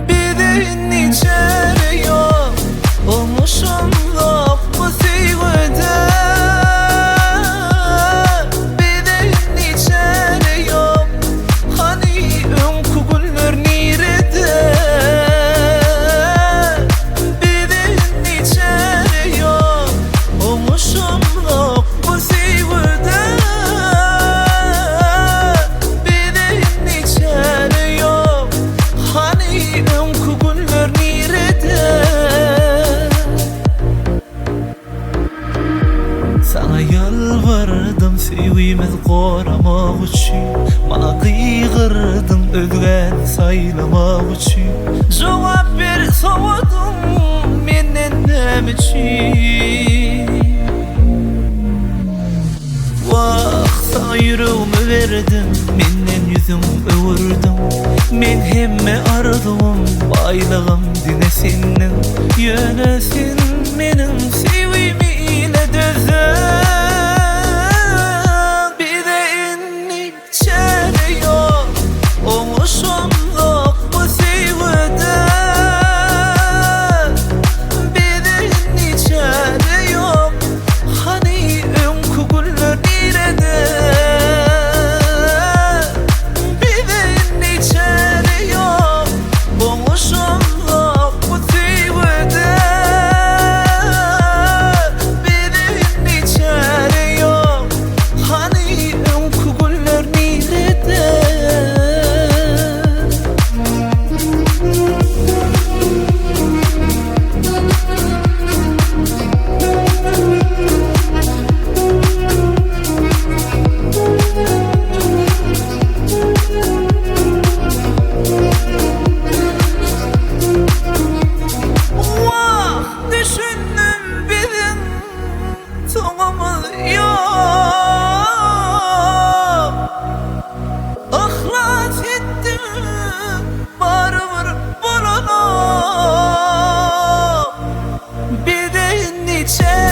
Bize indi çäre ýok. Oňuşamzok bu söýgüde. Bize indi çäre ýok. Hany öňki günler nirede? Bize indi çäre ýok. Oňuşamzok bu söýgüde. Bize indi çäre ýok. Hany öňki günler nirede? Saňa ýalbardym söýgimizi goramak üçin Maňa gygyrdyň özgäni saýlamak üçin Jogap ber sowadyň menden näme üçin? Wah, saňa ýüregimi berdim, menden ýüzüň öwürdiň. Meň hemme arzuwym, baýlygym diňe sendiň. Ýöne sen meniň söýgimi ile dözdüň. Bize indi çäre ýok, oňuşamzok bu söýgüde. Bize indi çäre ýok. Hany öňki günler nirede? Bize indi çäre ýok, Oňuşamzok bu söýgüde. Bize indi çäre ýok, Hany öňki günler nirede? Wah, düşündim biziň soňumyz ýok. Yhlas etdim, barybir bolanok. Bize indi çäre.